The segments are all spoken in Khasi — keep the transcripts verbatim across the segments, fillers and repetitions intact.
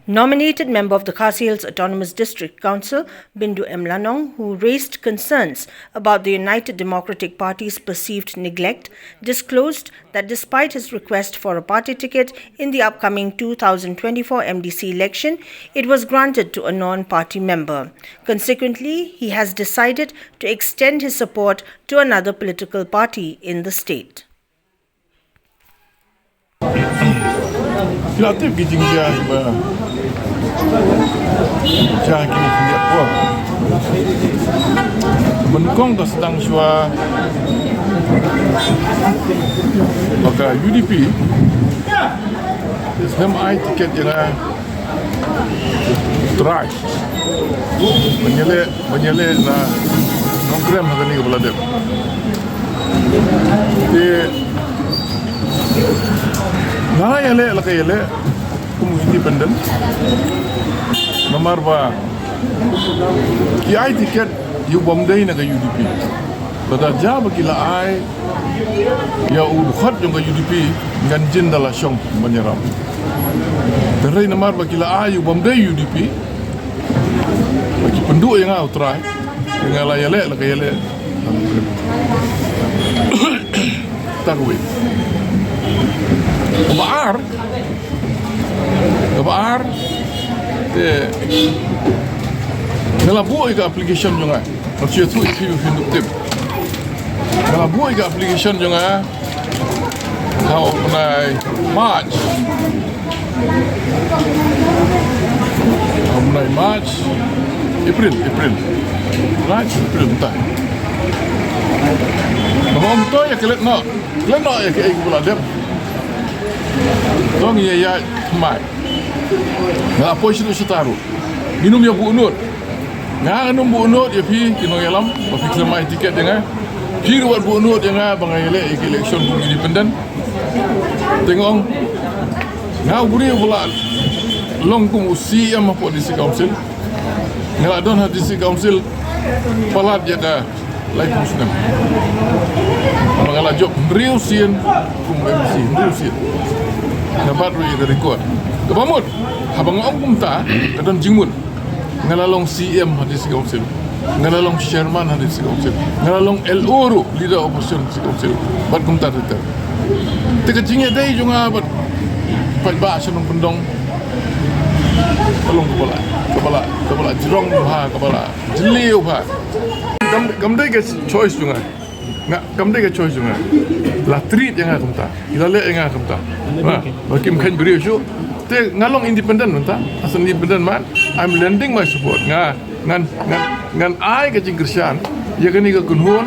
Nominated member of the Khasi Hills Autonomous District Council, Bindu M Lanong, who raised concerns about the United Democratic Party's perceived neglect, disclosed that despite his request for a party ticket in the upcoming two thousand twenty-four M D C election, it was granted to a non-party member. Consequently, he has decided to extend his support to another political party in the state. Phi la tip ki jingjia kiba jia kine ki khyndiat por. Ba nyngkong ka sdang shuwa ba ka U D P shem ai tiket ïa nga u trai. Ban ïaleh, ban ïaleh na Nongkrem ha kane kaba la dep. Te nga la ïaleh la ka ïaleh kum u independent. Namar ba ki ai tiket ïa u bym dei na ka U D P. Lada jia ba ki la ai ïa u dkhot jong ka U D P, ngan jin da la shong ban ïarap. Hynrei namar ba ki la ai ïa u bym dei U D P, ba ki pynduh ïa nga u trai, te nga la ïaleh la ka ïaleh. Ta kawei. Kaba ar, kaba ar, te nga la buh ïa ka application jong nga. Nga shu ïathuh ïa phi ba phin dup tip. Nga la buh ïa ka application jong nga ha u bnai March. Ha u bnai March, April, April. March, April, mynta. Ba nga ong to ïa klet noh, klet noh ïa kaei kaba la dep. To ngi ïa ïaid thymmai. Nga la poi sha ruh shata ruh. Ngin ym ïa buh nud. Nga ngan ym buh nud ïa phi ki nongïalam ba phi khlem ai tiket ïa nga. Phi ruh wat buh nud ïa nga ba nga ïaleh ïa ki election kum independent. Te nga ong, nga u briew uba la long kum u C E M hapoh District Council. Nga la don ha District Council palat ïa ka laiphew snem. Ba nga la jop hynriew sien kum M D C, hynriew sien. Nga bat ruh ïa ka record. Kaba mut, haba nga ong kumta, ka don jingmut. Nga la long C E M ha District Council. Nga la long chairman ha District Council. Nga la long L O ruh, leader opposition District Council. Bad kumta ter ter. Te ka jingïadei jong nga bad paidbah sha Nongkyndong ka long kaba la, kaba la, kaba la jrong bha, kaba la jylliew bha. Kam, kam dei ka choice jong nga. Nga, kam dei ka choice jong nga. La treat ïa nga kumta. Ki la leh ïa nga kumta. Ba kim kheiñ briew shuh. Te nga long independent mynta. As an independent man, I'm lending my support. Nga, ngan, ngan, ngan ai ka jingkyrshan ïa kane ka kynhun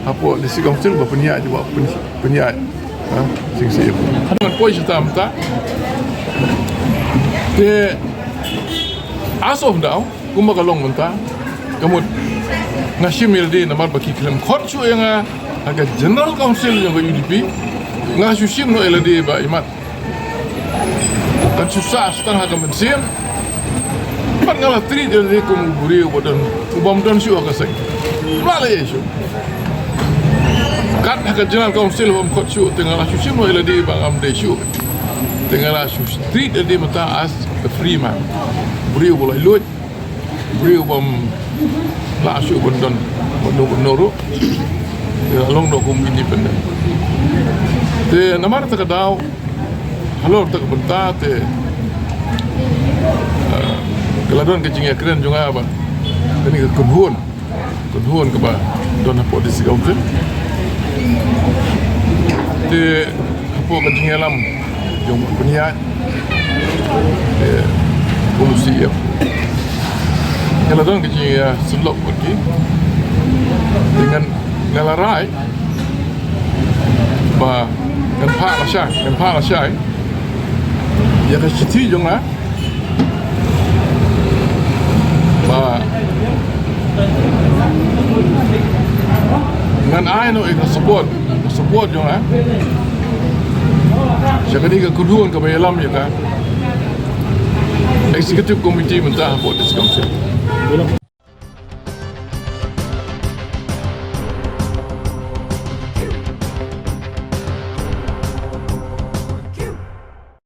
hapoh District Council ba pynïaid, ba pyn-, pynïaid. Ha, jingsiim. Ngan poi shata mynta. Te as of now, kumba ka long mynta, ka mut nga shim ïa lade namar ba ki khlem khot shuh ïa nga ha ka General Council jong ka U D P. Nga shu shim noh ïa lade ba imat kan shu sah tang ha ka mynsiem. Bad nga la treat ïa lade kum u briew uba don, u bym don shuh ha ka seng. Nga la leh shuh. Kat ha ka General Council bym khot shuh, te nga la shu shim noh ïa lade ba ngam dei shuh. Te nga la shu treat ïa lade mynta as a free man. Briew uba la lut. Briew bym lah shuh ban don bad no bad no ruh. Te la long noh kum independent. Te namar kata ka daw, halor kata ka bynta te, eh, ka la don ka jingïakren jong nga ba kane ka kynhun, kynhun kaba don hapoh District Council. Te hapoh ka jingïalam jong u pynïaid, eh, kum u C E M, nga la don ka jingïasyllok bad ki. Te ngan, nga la rai ba ngan phah lashai, ngan phah lashai ïa ka shithi jong nga ba ngan ai noh ïa ka support, ka support jong nga sha kane ka kynhun kaba ïalam ïa ka Executive Committee mynta hapoh District Council.